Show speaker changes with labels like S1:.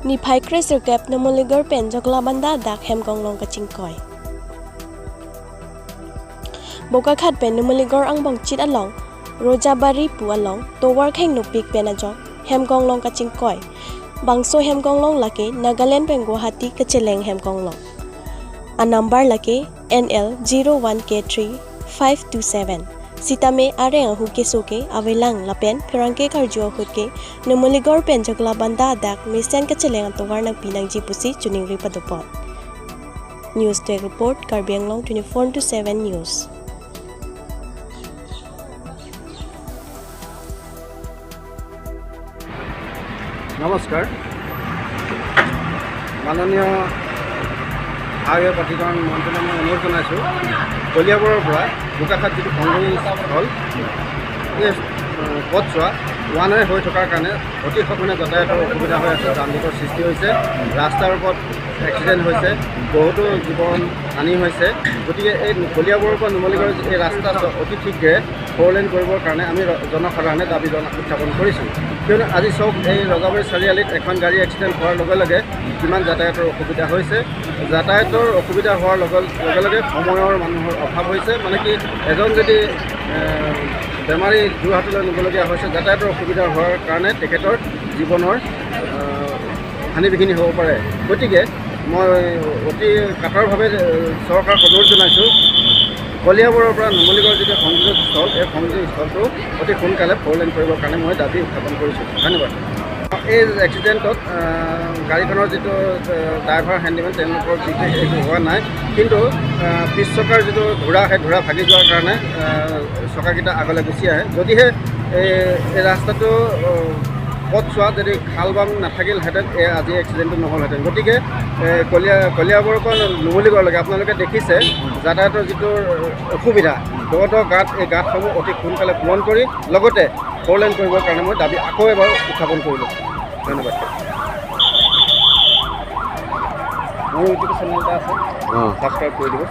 S1: Ni phai cruiser cab Numaligarh pen Jakhalabandha dak hem konglong kachingkoi. Bokakhat pen Numaligarh angbong chit along Rojabari pu along tower kheng nupik pen ajok hem konglong kachingkoi. Bangso hem konglong lake Nagaland pen Guwahati kacheleng hem konglong. A number lake NL 01K3527. Sitame areng hu ke soke avelang lapen pherangke karjo khutke Numaligarh pen Jakhalabandha dak misen kacheleng towar nak pinang ji pusi chuning ri padopot. News Tech Report, Karbi Anglong 24/7 News.
S2: নমস্কাৰ। মাননীয় highway প্ৰাধিকৰণ মন্ত্ৰীলৈ মই অনুৰোধ জনাইছোঁ, কলিয়াবৰৰ পৰা বোকাখাত যিটো সংযোগী স্থল, এই পথছোৱা ওৱান ৱে হৈ থকাৰ কাৰণে অতি সঘনে যাতায়াতৰ অসুবিধা হৈ আছে, যান জঁটৰ সৃষ্টি হৈছে, ৰাস্তাৰ ওপৰত এক্সিডেণ্ট হৈছে, বহুতো জীৱন হানি হৈছে। গতিকে এই কলিয়াবৰৰ পৰা নুমলীগড় এই ৰাস্তা অতি শীঘ্ৰে ফ'ৰ লেন কৰিবৰ কাৰণে আমি জনসাধাৰণে দাবী উত্থাপন কৰিছোঁ। কিয়নো আজি চাওক, এই ৰজাবাৰী চাৰিআলিত এখন গাড়ী এক্সিডেণ্ট হোৱাৰ লগে লগে কিমান যাতায়াতৰ অসুবিধা হৈছে। যাতায়াতৰ অসুবিধা হোৱাৰ লগে লগে লগে সময়ৰ মানুহৰ অভাৱ হৈছে। মানে কি, এজন যদি বেমাৰী যোৰহাটলৈ নিবলগীয়া হৈছে, যাতায়াতৰ অসুবিধা হোৱাৰ কাৰণে তেখেতৰ জীৱনৰ হানি বিঘিনি হ'ব পাৰে। গতিকে মই অতি কাতৰভাৱে চৰকাৰক অনুৰোধ জনাইছোঁ, কলিয়াবৰৰ পৰা নুমলীগড় যিটো সংযোগ স্থল, এই সংযোগ স্থলটো অতি সোনকালে ফ'ৰ লেন কৰিবৰ কাৰণে মই দাবী উত্থাপন কৰিছোঁ। ধন্যবাদ। এই এক্সিডেণ্টত গাড়ীখনৰ যিটো ড্ৰাইভাৰ, হেণ্ডিমেন, তেওঁলোকৰ বিশেষ একো হোৱা নাই। কিন্তু পিছ চকাৰ যিটো ধূৰা, সেই ধূৰা ভাগি যোৱাৰ কাৰণে চকাকেইটা আগলৈ গুচি আহে। যদিহে এই ৰাস্তাটো পথছোৱা যদি খাল বাম নাথাকিলহেঁতেন, এই আজি এক্সিডেণ্টটো নহ'লহেঁতেন। গতিকে কলিয়াবৰৰ পৰা নুমলীগড়লৈকে আপোনালোকে দেখিছে যাতায়াতৰ যিটো অসুবিধা, দ দ গাঁত, এই গাঁতসমূহ অতি সোনকালে পূৰণ কৰি লগতে ফ'ৰ লেন কৰিবৰ কাৰণে মই দাবী আকৌ এবাৰ উত্থাপন কৰিলোঁ। ধন্যবাদ। মোৰ ইউটিউব চেনেল এটা আছে, ছাবস্ক্ৰাইব কৰি দিব।